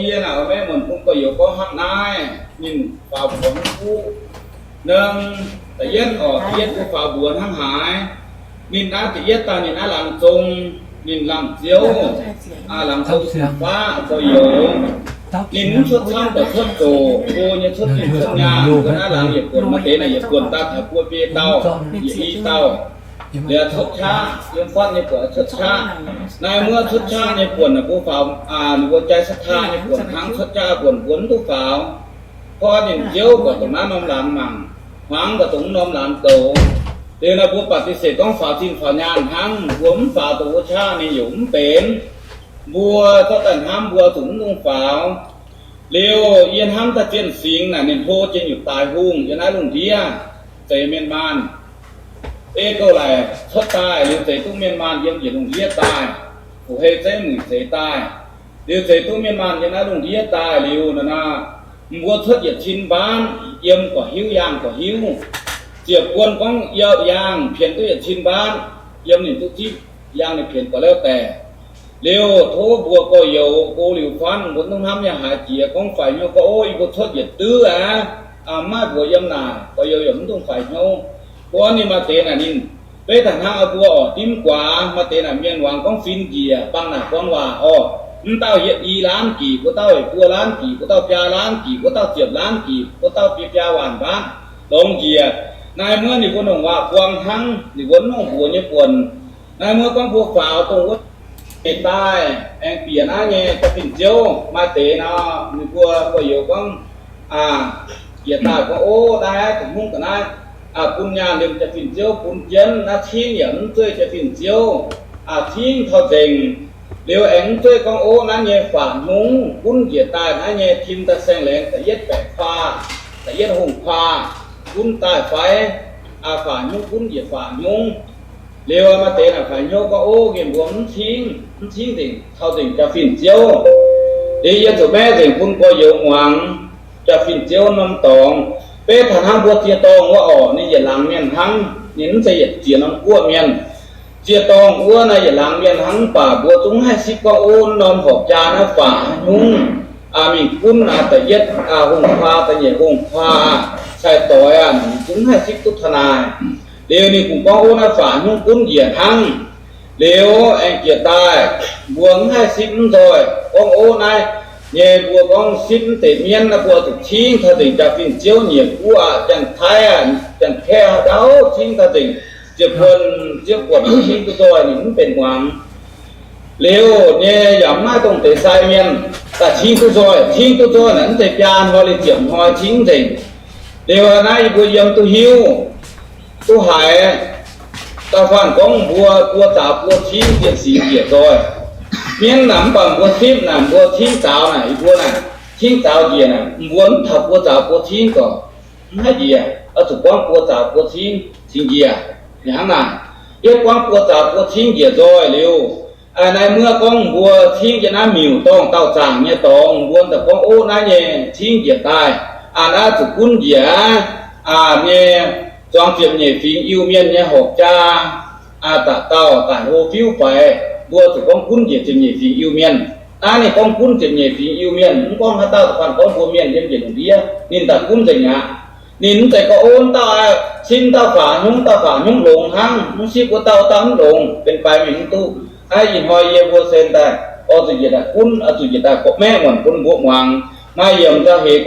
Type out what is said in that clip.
Yie naaic oix maiv muonc bun gorx-youz gorngv hnangv naaiv, ninh faaux mbuox mv kuv. Nor, da'yietv oc, da'yietv mbuo faaux mbuox hnangv haaix. Ninh naaiv da'yietv daaih ninh naaiv laangz zong, ninh laangz ziouv, laangz zong faqv gorx-youz. Ninh mv cuotv camv daaih cuotv zoqc, go nyei cuotv zinh cuotv nyaanh, mbuo naaiv laangz yietc buonc maaih deix naaic yietc buonc daaih taux buo biei dauh, yietc i dauh. Liuz cuotv qaqv, yiem fatv nyei buonc cuotv qaqv. Naaiv muov cuotv qaqv nyei buonc naaic mbuo faaux, ninh mbuo jai ศรัทธา nyei buonc hnangv, cuotv qaqv buonc mbuo mv duqv faaux. Gorngv ninh ziouv buatc dongh naaiv norm laangz mangc, hmuangx buatc dongh norm laangz douz. Liuz naaic mbuo ปฏิเสธ gorngv faaux zinh faaux nyaanh hnangv, mbuo mv faaux dongh wuov qaqv ninh yaac mv benx. Mbuo zorqv daaih hnamv mbuo zuqc mv dungx faaux. Liuz yie hnamv daaih zien singx naaic ninh hlo jiex nyutc daaix hungh yiem naaiv lungh ndiev, zeix mienh maanh. Ei gouv laic cuotv daaih liuz zeix duqv mienh maanh yiem njiec lungh ndiev daaih, fu'hei zeiv muic zeix daaih. Liuz zeix duqv mienh maanh yiem naaiv lungh ndiev daaih liuz naaic, mbuo cuotv yietc cin mbaanv, yiem gorqv-hiuv yaangh gorqv-hiuv. Ziepc buon gorngv yauh yaangh pienx duqv yietc cin mbaanv, yiem ninh duqv zipv yaangh ninh pienx gorqv-lauv daaih. Liuz tov mbuo gorx-youz go liuz fatv, mbuo mv dungx hnamv nyei haaix jiex gorngv faix hnyouv gorngv, ov, yie mbuo cuotv yietc duqv aqv, mv maaih mbuox yiem naaic, gorx-youz yaac mv dungx faix hnyouv. Gorngv ninh maaih deix naaic ninh, beiv daaih hnangv mbuo oc, dimv guaax maaih deix naaic mienh muangx gorngv fin njiec, bang naaic gorngv waac oc, mv dauh hietv i ล้าน gic, wuov dauh hietv buo ล้าน gic, wuov dauh biaa ล้าน gic, wuov dauh ziepc ล้าน gic, wuov dauh biaa biaa waanc mbaanv, longx njiec. Naaiv muov ninh mbuo nongc waac buang hnangv, ninh mbuo mv nongc mbuox nyei buonc. Naaiv muov gorngv mbuo faaux dongh wuov njiec daaih aengx bieqc naaiv nyei jaa-fin-ziouv maaih deix nor, ninh mbuo gorx-youz gorngv, njiec daaih gorngv, ov, naaiv dongh hungh ga'naaiv bun nyaanh liemh jaa-fin-ziouv bun jienv, naaiv cingv yaac mv zueih jaa-fin-ziouv, cingv taux nzengc. Liuz aengx mv zueih gorngv, ov, naaiv nyei faatv nyungc gunv njiec daaih naaiv nyei tim daaih saeng-laengz da'yietv baeqc kuaah, da'yietv hungh kuaah gunv daaih fai, faatv nyungc gunv njiec faatv nyungc. Liuz maaih deix naaic faix hnyouv gorngv, ov, nqemh mbuo mv cingv, mv cingv nzengc taux nzengc jaa-fin-ziouv. Liuz yie zuqc maeqv nzengc bun gorx-youz muangx jaa-fin-ziouv norm dorngx. Beiv taux hnangv mbuo ziex dorngh wuov oc, ninh yietc laangz mienh hnangv, ninh mv zeiz yietc ziex norm guoqv mienh. Ziex dorngh wuov naaiv yietc laangz mienh hnangv, mv baac mbuo zungv haih sipv gorngv, ov, norm horpc jaa naaiv faatv nyungc mingh gunv aqv, da'yietv hungh kuaah, da'nyeic hungh kuaah, cai-doix aqv, zungv haih sipv duqv taux naaic. Liuz ninh kungx gorngv, ov, naaiv faatv nyungc gunv njiec hnangv. Liuz aengx jiex daaih, mbuo mv haih sipv mv nzoih gorngv, ov, naaiv nyei mbuo gorngv sipv mv deix mienv naaiv, mbuo zuqc cingv taux nzengc jaa-fin-ziouv nyieqc guoqv aqv, Janx-Taiv aqv, Janx-Kaeqv aqv, cingv taux nzengc ziepc buonc, ziepc buonc cingv duqv nzoih, ninh mv benx muangx. Liuz nyei yaac mv maaih dongh deix sai mienh daaih cingv duqv nzoih. Cingv duqv nzoih naaic mv zeiz biaa hnoi liuz ziepc hnoi cingv nzengc. Liuz naaiv yie mbuo yiem duqv hiuv duqv haiz, da'faanh gorngv mbuo buo zaux buo cingv zien singx njiec nzoih. Mienv naaic mv baac mbuo sipv naaic, mbuo cingv zaux naaic, yie mbuo naaic cingv zaux njiec naaic, mbuo mv taux buo zaux buo cingv gorqc, mv haih njiec. Oix zuqc gorngv buo zaux buo cingv cingx njiec. Hnangv naaic, yietv gorngv buo zaux buo cingv njiec nzoih liuz, naaiv muov gorngv mbuo cingv yiem naaiv miuc-dorngh dauh zaangc nyei dorngx, mbuo daaih gorngv, ov, naaiv nyei cingv njiec daaih, naaiv zuqc gunv njiec aqv nyei, zuangx ziepc nyeic fingx Iu-Mienh nyei horpc jaa, da'dauh daic hlo fiuv faix, mbuo zuqc gorngv gunv njiec ziepc nyeic fingx Iu-Mienh. Naaiv ninh gorngv gunv ziepc nyeic fingx Iu-Mienh, mv gorngv haaix dauh da'faanh gorngv mbuo mienh yiem njiec lungh ndiev, ninh daaih gunv nzengc aqv. Ninh mv zeiz gorngv, ov, dauh aqv, cingv dauh faatv nyungc, dauh faatv nyungc longx hnangv, mv sipv wuov dauh, dauh mv longx, benx faix mingh mv duqv. Naaiv ih hnoi yie mbuo sen daaih, oix zuqc njiec daaih gunv, oix zuqc njiec daaih gorqv-maeqv muonc bun mbuo muangx. Maaih yiemc za'heix